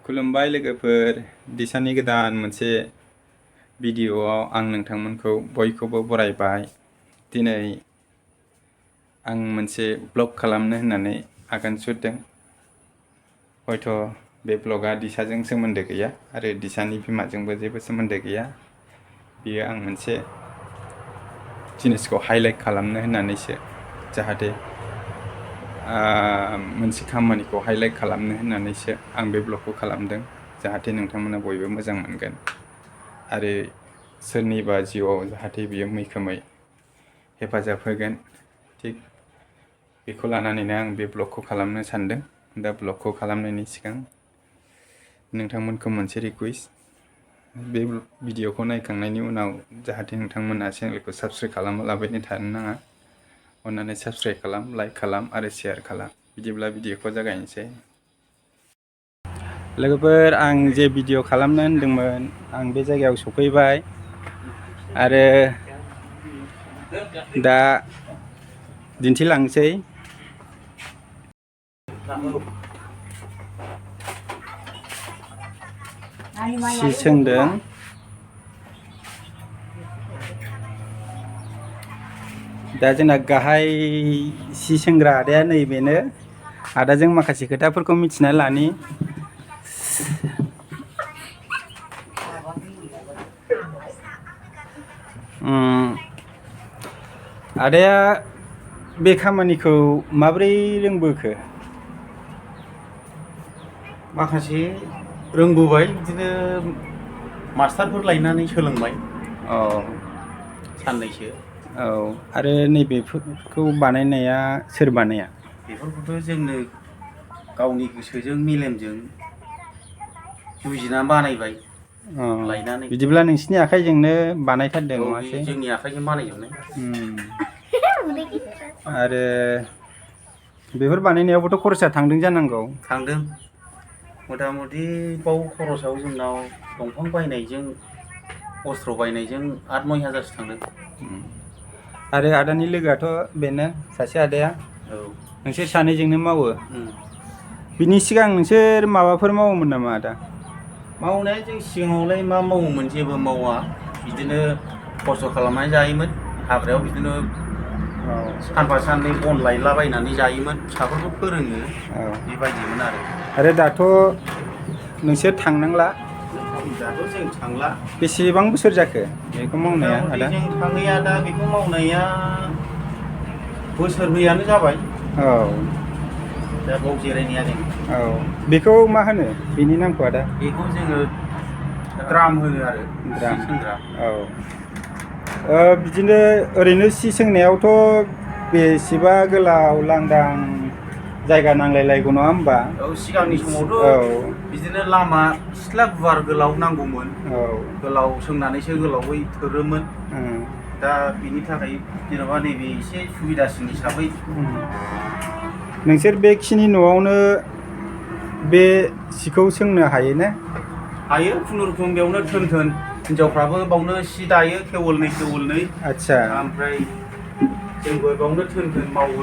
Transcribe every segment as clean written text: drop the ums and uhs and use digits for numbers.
खुलुमबाय लोगोफोर, दिशानि गोदान मोनसे भिडिअआव आं नोंथांमोनखौ बयखौबो बरायबाय। दिनै आं मोनसे ब्लग खालामनो होननानै आगान सुरदों। हयथ' बे ब्लगा दिशाजों सोमोन्दो गैया आरो दिशानि बिमाजोंबो जेबो सोमोन्दो गैया। बियो आं मोनसे जिनिसखौ हाइलाइट खालामनो होननानैसो, जाहाथे मोनसे खामानिखौ हाइलाइट खालामनो होननानैसो आं बे ब्लगखौ खालामदों। जाहाथे नोंथांमोना बयबो मोजां मोनगोन आरो सोरनिबा जिउआव जाहाथे बियो मैखोमै हेफाजाब होगोन। थिग बेखौ लानानैनो आं बे ब्लगखौ खालामनो सानदों। दा ब्लगखौ खालामनायनि सिगां नोंथांमोनखौ मोनसे रिकुवेस्ट, बे भिडिअखौ नायखांनायनि उनाव जाहाथे नोंथांमोना चेनेलखौ साबस्क्राइब खालामालाबानो थानो नाङा। अन्नानै साबस्क्राइब खालाम, लाइक खालाम आरो शेयार खालाम। बिदिब्ला भिडिअखौ जागायनोसै। लोगोफोर, आं जे भिडिअ खालामनो होनदोंमोन, आं बे जायगायाव सफैबाय आरो दा दिन्थिलांसै। सि सोंदों। दा जोंना गाहाय सि सोंग्रा आदाया नैबेनो। आदाजों माखासे खोथाफोरखौ मिथिना लानि। आदाया बे खामानिखौ माबोरै रोंबोखो? माखासे रोंबोबाय, बिदिनो मास्टारफोर लायनानै सोलोंबाय। साननैसो। औ, आरो नैबेफोरखौ बानायनाया सोर बानाया? बेफोरखौथ' जोंनो गावनि गोसोजों मेलेमजों जुजिनानै बानायबाय लायनानै। बिदिब्ला नोंसिनि आखाइजोंनो बानायथारदों, औ, नङासै? बे जोंनि आखाइजों बानायजोबनाय। आरो बेफोर बानायनायावबोथ' खरसा थांदों जानांगौ? थांदों। मथा मथि बाव खरसाव जोंनाव दंफां बायनायजों अस्त्र बायनायजों 8-9 हाजारसो थांदों। आरो आदानि लोगोआथ' बेनो सासे आदाया। औ, नोंसोर सानैजोंनो मावो। बिनि सिगां नोंसोर माबाफोर मावोमोन नामा आदा? मावनाया जों सिगाङावलाय मा मावोमोन, जेबो मावा। बिदिनो खस्थ' खालामनानै जायोमोन। हाग्रायाव बिदिनो सानफा साननै बन लायलाबायनानै जायोमोन। फिसाफोरखौ फोरोङो, बेबायदिमोन आरो दाथ' नोंसोर थांनांला? दाथ' जों थांला। बेसेबां बोसोर जाखो बेखौ मावनाया आदा? जों थाङैया दा बेखौ मावनाया बोसोरब्रैयानो जाबाय। औ, दा बाव जिरायनाया जों। औ, बेखौ मा होनो, बेनि नामखौ आदा? बेखौ जोङो द्राम होनो आरो। द्राम। सि सोंग्रा। औ, बिदिनो ओरैनो सि सोंनायावथ' बेसेबा गोलाव लांदां जायगा नांलायलायगौ, नङा होमबा? औ, सिगांनि समावथ' बिदिनो लामा सिथ्ला गुवार गोलाव नांगौमोन। औ, गोलाव सोंनानैसो गोलावै थोरोमोन। दा बिनि थाखाय जेन'बा नैबे एसे सुबिदासिन हिसाबै। नोंसोर बेखिनि न'आवनो बे सिखौ सोंनो हायो ना? हायो, खुनुरुखुम बेयावनो थोन थोन। हिनजावफ्राबो बावनो सि दायो, थेवलनै थेवलनै। आदसा। ओमफ्राय जोंबो बावनो थोन थोन मावो।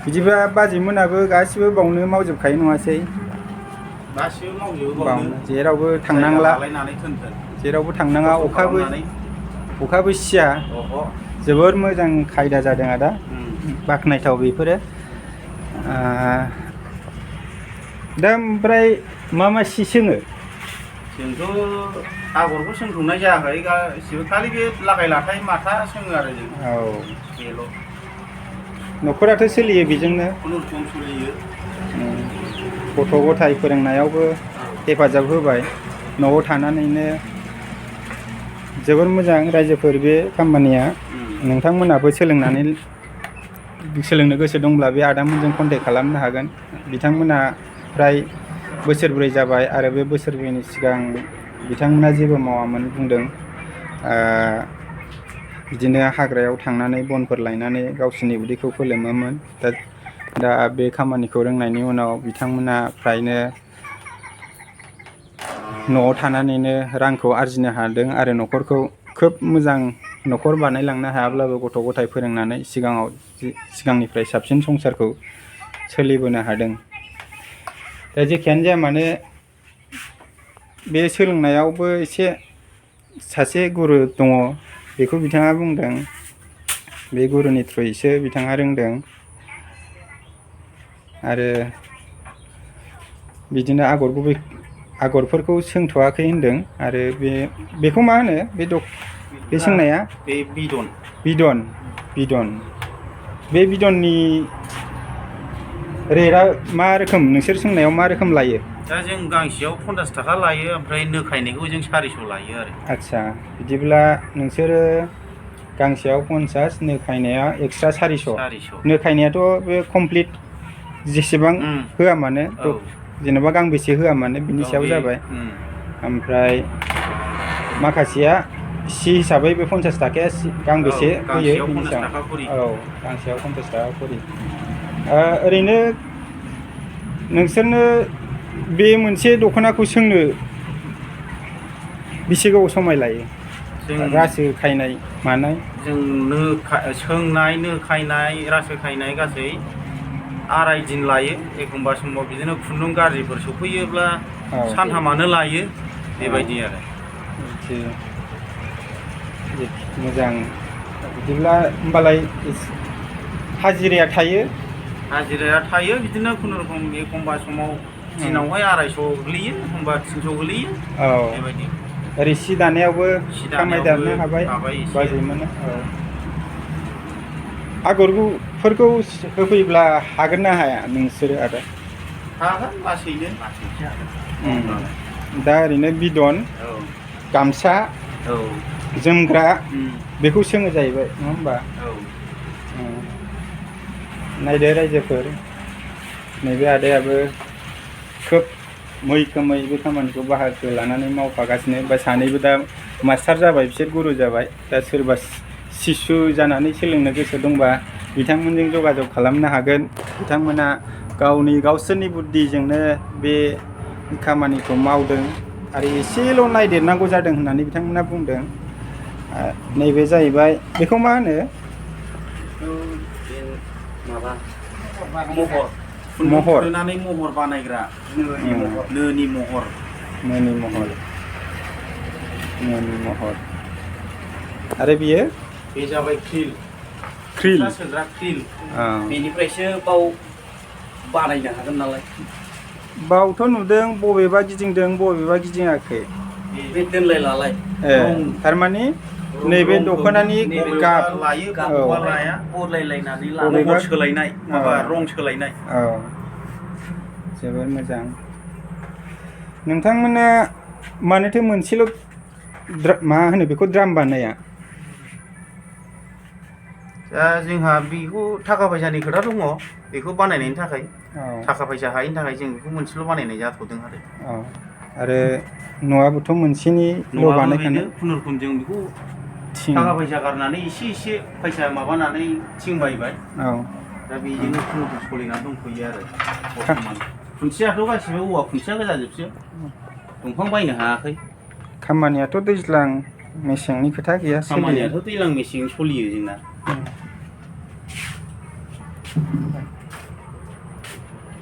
बिदिबा बाजैमोनाबो गासिबो बावनो मावजोबखायो, नङासै? गासिबो मावजोबो बावनो। जेरावबो थांनांला। जेरावबो थांनाङा, अखाबो सिया। जोबोर मोजां खायदा जादों आदा, बाख्नायथाव बेफोरो। दा ओमफ्राय मा मा सि सोङो? जोंथ' आगरबो सोंथ'नाय जायाखै गासिबो, खालि बे लागाय लाथाय माथा सोङो आरो जों। औ, बेल'। न'खराथ' सोलियो बेजोंनो? खुनुरुखुम सोलियो। गथ' गथाय फोरोंनायावबो हेफाजाब होबाय न'आव थानानैनो। जोबोर मोजां रायजोफोर, बे खामानिया। नोंथांमोनाबो सोलोंनो गोसो दंब्ला बे आदामोनजों कन्टेक्ट खालामनो हागोन। बिथांमोना फ्राय बोसोरब्रै जाबाय आरो बे बोसोरब्रैनि सिगां बिथांमोना जेबो मावामोन बुंदों। बिदिनो हाग्रायाव थांनानै बनफोर लायनानै गावसोरनि उदैखौ फोलोमोमोन। दा बे खामानिखौ रोंनायनि उनाव बिथांमोना फ्रायनो न'आव थानानैनो रांखौ आरजिनो हादों आरो न'खरखौ खोब मोजां न'खर बानायलांनो हायाब्लाबो गथ' गथाय फोरोंनानै सिगांनिफ्राय साबसिन संसारखौ सोलिबोनो हादों। दा जेखियानो जाया मानो, बे सोलोंनायावबो एसे सासे गुरु दङ बेखौ बिथाङा बुंदों बे गुरुनि थ्रुयैसो बिथाङा रोंदों आरो बिदिनो आगरफोरखौ सोंथ'वाखै होनदों आरो बेखौ मा होनो बे सोंनाया बे बिदन बे बिदननि रेटआ मा रोखोम नोंसोर सोंनायाव मा रोखोम लायो? दा जों गांसेयाव 50 थाखा लायो ओमफ्राय नो खायनायखौ जों 400 लायो आरो। आदसा बिदिब्ला नोंसोरो गांसेयाव 50 नो खायनाया एक्सट्रा 400 नो खायनायाथ' बे कमप्लिट जेसेबां होआ मानो जेनेबा गांबेसे होआ मानो बिनि सायाव जाबाय ओमफ्राय माखासेया सि हिसाबै बे 50 थाखाया गांबेसे होयो बिनि सायाव गांसेयाव 50 थाखा खरि ओरैनो नोंसोरनो बे मोनसे दख'नाखौ सोंनो बेसे गोबाव समाय लायो? रासो खायनाय मानाय जों सोंनाय नो खायनाय रासो खायनाय गासै 2.5 दिन लायो एखमबा समाव बिदिनो खुन्दुं गाज्रिफोर सफैयोब्ला सानथामानो लायो बेबायदि आरो। मोजां बिदिब्ला होमबालाय हाजिराया थायो बिदिनो खुनुरुखुम एखमबा समाव दिनावहाय 250 गोलैयो एखमबा 300 गोलैयो बेबायदि। ओरै सि दानायावबो खामायदारनो हाबाय बाजै मोनो। आगरफोरखौ होफैब्ला हागोन ना हाया नोंसोरो आदा? हागोन लासैनो दा ओरैनो बिदन गामसा जोमग्रा बेखौ सोङो जाहैबाय नङा होमबा? नायदो रायजोफोर नैबे आदायाबो खोब मैखोमै बे खामानिखौ बाहागो लानानै मावफागासिनो बा सानैबो दा मास्टार जाबाय बिसोर गुरु जाबाय दा सोरबा सिसु जानानै सोलोंनो गोसो दंबा बिथांमोनजों जगाजग खालामनो हागोन। बिथांमोना गावसोरनि बुद्धिजोंनो बे खामानिखौ मावदों आरो एसेल' नायदेरनांगौ जादों होननानै बिथांमोना बुंदों। नैबे जाहैबाय बेखौ मा होनो? महर बानायग्रा नोनि महर आरो बियो बे जाबाय क्रिल सोग्रा क्रिल बेनिफ्रायसो बाव बानायनो हागोन नालाय। बावथ' नुदों बबेबा गिदिंदों बबेबा गिदिङाखै बे दोनलाय लालाय थारमाने नैबे दख'नानि गाब लायो गाबा लाया बदलायलायनानै महर सोलायनाय रं सोलायनाय। जोबोर मोजां। नोंथांमोना मानोथो मोनसेल' मा होनो बेखौ द्राम बानाया? दा जोंहा बेखौ थाखा फैसानि खोथा दङ बेखौ बानायनायनि थाखाय थाखा फैसा हायैनि थाखाय जों बेखौ मोनसेल' बानायनाय जाथ'दों आरो न'आबोथ' मोनसेनिल' बानायखानाय खुनुरुखुम जों बेखौ थाखा फैसा गारनानै एसे फैसा माबानानै थिं बायबाय दा बेजोंनो खुनुरुखुम सोलिनानै दंथ'यो आरो बर्थमान। खुन्थियाथ' गासिबो औवा खुन्थिया गोजाजोबसो दंफां बायनो हायाखै। खामानियाथ' दैज्लां मेसेंनि खोथा गैया खामानियाथ' दैज्लां मेसें सोलियो जोंना।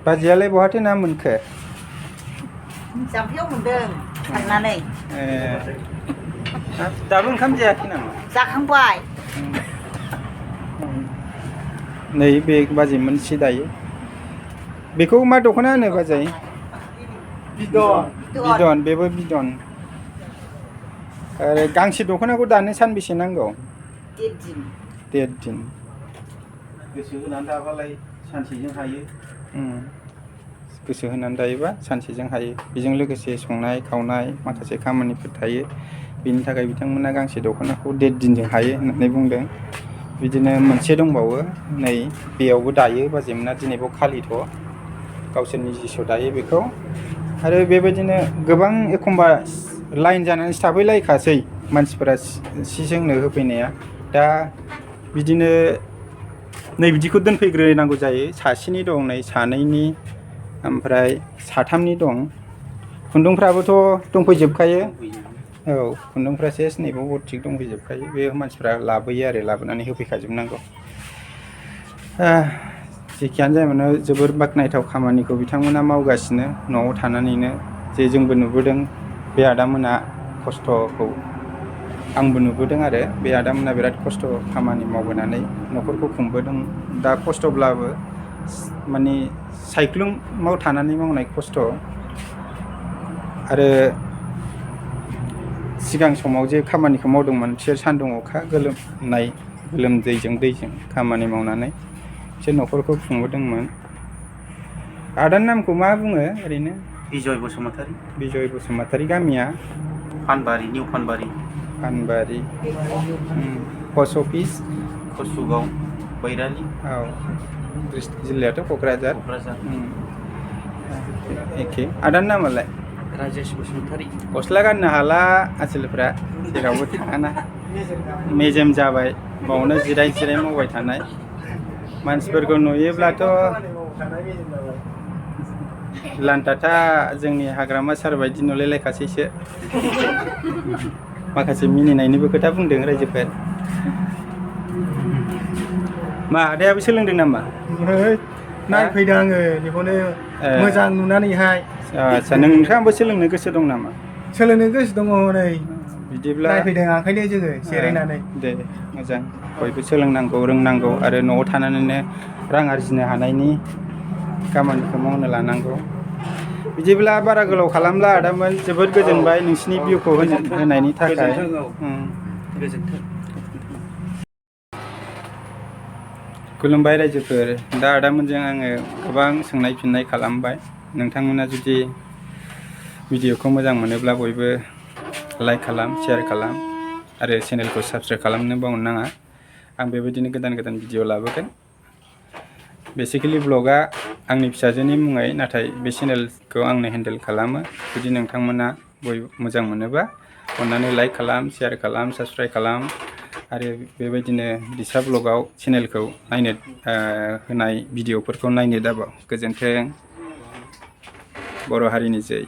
बाजैयालाय बहाथो ना मोनखो? जाम्फैयाव मोनदों सारनानै। दाबो ओंखाम जायाखै नामा? जाखांबाय। नै बे बाजैमोन सि दायो। बेखौ मा दख'ना होनो बाजै? बिदन बेबो बिदन। आरो गांसे दख'नाखौ दानो सानबेसे नांगौ? 1.5 दिन। गोसो होनानै दाबालाय सानसेजों हायो। गोसो होनानै दायोबा सानसेजों हायो। बेजों लोगोसे संनाय खावनाय माखासे खामानिफोर थायो। बेनि थाखाय बिथांमोना गांसे दख'नाखौ 1.5 दिनजों हायो होननानै बुंदों। बिदिनो मोनसे दंबावो नै बेयावबो दायो बाजैमोना दिनैबाव खालिथ' गावसोरनि जिसु दायो बेखौ। आरो बेबायदिनो गोबां एखमबा लाइन जानानै थाफैलायखासै मानसिफोरा सि सोंनो होफैनाया। दा बिदिनो नै बिदिखौ दोनफैग्रोनांगौ जायो। सासेनि दं नै सानैनि ओमफ्राय साथामनि दं। खुन्दुंफ्राबोथ' दंफैजोबखायो। खुन्दुंफ्रा सेस नैबाव थिग दंफैजोबखायो। बे मानसिफ्रा लाबोयो आरो लाबोनानै होफैखाजोबनांगौ। जेखियानो जाया मानो जोबोर बाख्नायथाव खामानिखौ बिथांमोना मावगासिनो न'आव थानानैनो जे जोंबो नुबोदों बे आदामोना खस्थ'खौ आंबो नुबोदों आरो बे आदामोना बिराद खस्थ' खामानि मावबोनानै न'खरखौ खुंबोदों। दा खस्थ'ब्लाबो माने सायख्लुमाव थानानै मावनाय खस्थ' आरो सिगां समाव जे खामानिखौ मावदोंमोन बिसोर सान्दुं अखा गोलोमदैजों खामानि मावनानै बिसोर न'खरखौ खुंबोदोंमोन। आदानि नामखौ मा बुङो ओरैनो? बिजय बसुमतारी। बिजय बसुमतारी। गामिया? Fanbari, new Fanbari. Fanbari. Post office? कसुगाव, बैरालि। औ। जिल्लायाथ' क'क्राझार। एखे। आदानि नामालाय? राजेश बसुमतारी। गस्ला गाननो हाला आसोलफ्रा जेरावबो थाङाना मेजेम जाबाय बावनो जिराय मावबाय थानाय मानसिफोरखौ नुयोब्लाथ' लान्थाथा जोंनि हाग्रामा सार बायदि नुलायलायखासैसो। माखासे मिनिनायनिबो खोथा बुंदों रायजोफोर। मा आदायाबो सोलोंदों नामा? नायफैदों आङो बेखौनो मोजां नुनानैहाय। आदसा नोंथाङाबो सोलोंनो गोसो दं नामा? सोलोंनो गोसो दङ नै। बिदिब्ला नायफैदों ओंखायनो जोङो जिरायनानै। दे मोजां, बयबो सोलोंनांगौ रोंनांगौ आरो न'आव थानानैनो रां आरजिनो हानायनि खामानिखौ मावनो लानांगौ। बिदिब्ला बारा गोलाव खालामला आदामोन, जोबोद गोजोनबाय नोंसिनि भिउखौ होनायनि थाखाय। गोजोन्थों। खुलुमबाय रायजोफोर। दा आदामोनजों आङो गोबां सोंनाय फिन्नाय खालामबाय। नोंथांमोना जुदि भिडिअखौ मोजां मोनोब्ला बयबो लाइक खालाम, शेयार खालाम आरो चेनेलखौ साबस्क्राइब खालामनो बावनो नाङा। आं बेबायदिनो गोदान भिडिअ लाबोगोन। बेसिकेलि ब्लगआ आंनि फिसाजोनि मुङै, नाथाय बे चेनेलखौ आंनो हेन्डेल खालामो। जुदि नोंथांमोना बयबो मोजां मोनोबा अन्नानै लाइक खालाम, शेयार खालाम, साबस्क्राइब खालाम आरो बेबायदिनो दिशा ब्लगआव चेनेलखौ नायनो होनाय भिडिअफोरखौ नायनो दाबाव। गोजोन्थों। बर' हारिनि जै।